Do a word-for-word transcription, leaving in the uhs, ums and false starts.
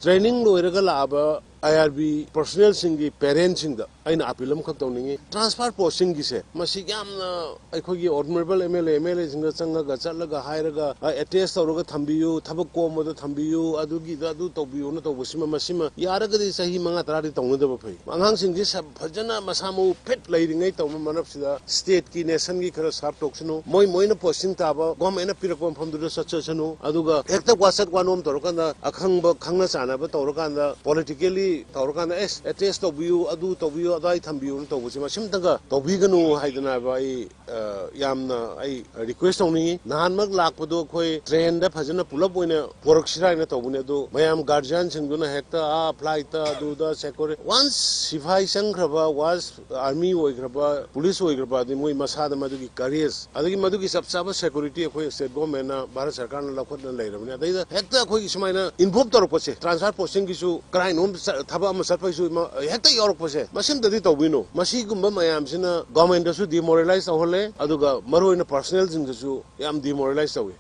Training ꯂꯣꯏꯔꯒ ꯂꯥꯛꯑꯕ ꯑꯥꯏ R B ꯄꯔꯁꯣꯅꯦꯜꯁꯤꯡꯒꯤ ꯄꯦꯔꯦꯟꯁꯁꯤꯡꯗ ꯑꯩꯅ ꯑꯥꯄꯤꯜ ꯑꯃꯈꯛ ꯇꯧꯅꯤꯡꯉꯤ꯫ ꯇ꯭ꯔꯥꯟꯁꯐꯔ ꯄꯣꯁꯇꯤꯡꯒꯤꯁꯦ ꯃꯁꯤ ꯌꯥꯝꯅ ꯑꯩꯈꯣꯏꯒꯤ honourable M L A, M L ꯑꯦꯁꯤꯡꯗ ꯆꯪꯉꯒ, ꯆꯠꯂꯒ ꯍꯥꯏꯔꯒ, ꯑꯦꯇꯦꯁ ꯇꯧꯔꯒ ꯊꯝꯕꯤꯌꯨ, ꯊꯕꯛ ꯀꯣꯝꯕꯗ ꯊꯝꯕꯤꯌꯨ, ꯑꯗꯨꯒꯤꯗ ꯑꯗꯨ ꯇꯧꯕꯤꯌꯨꯅ ꯇꯧꯕꯁꯤꯃ, ꯃꯁꯤꯃ ꯌꯥꯔꯒꯗꯤ ꯆꯍꯤ ꯃꯉꯥ ꯇꯔꯥꯗꯤ ꯇꯧꯅꯗꯕ ꯐꯩ꯫ ꯑꯉꯥꯡꯁꯤꯡꯁꯤ ꯁ-, ꯐꯖꯅ ꯃꯁꯥ ꯃꯎ ꯐꯤꯠ ꯂꯩꯔꯤꯉꯩ ꯇꯧꯕ ꯃꯔꯛꯁꯤꯗ ꯁ꯭ꯇꯦꯠꯀꯤ, ꯅꯦꯁꯟꯒꯤ ꯈꯔ ꯁꯥꯔꯞ ꯇꯧꯁꯅꯨ꯫ ꯃꯣꯏ, ꯃꯣꯏꯅ ꯄꯣꯁꯇꯤꯡ ꯇꯥꯕ ꯒꯣꯔꯃꯦꯟꯅ ꯄꯤꯔꯛꯄ ꯃꯐꯝꯗꯨꯗ ꯆꯠꯆꯁꯅꯨ꯫ ꯑꯗꯨꯒ ꯍꯦꯛꯇ ꯋꯥꯆꯠ ꯋꯥꯅꯣꯝ ꯇꯧꯔꯀꯥꯟꯗ ꯑꯈꯪꯕ, ꯈꯪꯅ ꯆꯥꯟꯅꯕ ꯇꯧꯔꯀꯥꯟꯗ, ꯄꯣꯂꯤꯇꯤꯀꯦꯜꯂꯤ ꯇꯧꯔꯀꯥꯟꯗ, "ꯑꯦꯁ, ꯑꯦꯇꯦꯁ ꯇꯧꯕꯤꯌꯨ, ꯑꯗꯨ ꯇꯧꯕꯤꯌꯨ, ꯑꯗꯥꯏ ꯊꯝꯕꯤꯌꯨꯅ" ꯇꯧꯕꯁꯦ ꯃꯁꯤꯃꯇꯪꯒ ꯇꯧꯕꯤꯒꯅꯨ ꯍꯥꯏꯗꯅꯕ ꯑꯩ, ꯑ, ꯌꯥꯝꯅ ꯑꯩ ꯔꯤꯀ꯭ꯋꯦꯁ ꯇꯧꯅꯤꯡꯉꯤ꯫ ꯅꯍꯥꯟꯃꯛ ꯂꯥꯛꯄꯗꯣ ꯑꯩꯈꯣꯏ ꯇ꯭ꯔꯦꯟꯗ ꯐꯖꯅ ꯄꯨꯂꯞ ꯑꯣꯏꯅ ꯄꯣꯔꯛꯁꯤꯔꯥ ꯍꯥꯏꯅ ꯇꯧꯕꯅꯦ, ꯑꯗꯣ ꯃꯌꯥꯝ ꯒꯥꯔꯖꯤꯌꯥꯟꯁꯤꯡꯗꯨꯅ ꯍꯦꯛꯇ, ꯑꯥ, ꯐ꯭ꯂꯥꯏꯠꯇ, ꯑꯗꯨꯗ, ꯁꯦꯀ꯭ꯌꯨꯔꯤ-, ꯋꯥꯟꯁ ꯁꯤꯐꯥꯏ ꯆꯪꯈ꯭ꯔꯕ, ꯋꯥꯟꯁ ꯑꯥꯔꯃꯤ ꯑꯣꯏꯈ꯭ꯔꯕ, ꯄꯨꯂꯤꯁ ꯑꯣꯏꯈ꯭ꯔꯕ, ꯑꯗꯩ ꯃꯣꯏ ꯃꯁꯥꯗ ꯃꯗꯨꯒꯤ ꯀꯔꯦꯖ, ꯑꯗꯒꯤ ꯃꯗꯨꯒꯤ ꯆꯞ ꯆꯥꯕ ꯁꯦꯀ꯭ꯌꯨꯔꯤꯇꯤ ꯑꯩꯈꯣꯏ ꯁ꯭ꯇꯦꯠ ꯒꯣꯔꯃꯦꯟꯅ, ꯚꯥꯔꯠ ꯁꯔꯀꯥꯔꯅ ꯂꯧꯈꯠꯅ ꯂꯩꯔꯕꯅꯤ꯫ ꯑꯗꯩꯗ ꯍꯦꯛꯇ ꯑꯩꯈꯣꯏꯒꯤ ꯁꯨꯃꯥꯏꯅ ꯏꯟꯚꯣꯜꯕ ꯇꯧꯔꯛꯄꯁꯦ, ꯇ꯭ꯔꯥꯟꯁꯐꯔ ꯄꯣꯁꯇꯤꯡꯒꯤꯁꯨ, ꯀꯔꯥꯏꯅꯣꯝ ꯆ-, ꯊꯕꯛ ꯑꯃ ꯆꯠꯄꯒꯤꯁꯨ ꯃ-, ꯍꯦꯛꯇ ꯌꯥꯎꯔꯛꯄꯁꯦ, ꯃꯁꯤꯝꯇꯗꯤ ꯇꯧꯕꯤꯅꯨ꯫ ꯃꯁꯤꯒꯨꯝꯕ ꯃꯌꯥꯝꯁꯤꯅ ꯒꯣꯔꯃꯦꯟꯗꯁꯨ ꯗꯤꯃꯣꯔꯦꯂꯥꯏꯁ ꯇꯧꯍꯜꯂꯦ, ꯑꯗꯨꯒ ꯃꯔꯨꯑꯣꯏꯅ ꯄꯔꯁꯣꯅꯦꯜꯁꯤꯡꯗꯁꯨ ꯌꯥꯝ ꯗꯤꯃꯣꯔꯦꯂꯥꯏꯁ ꯇꯧꯏ꯫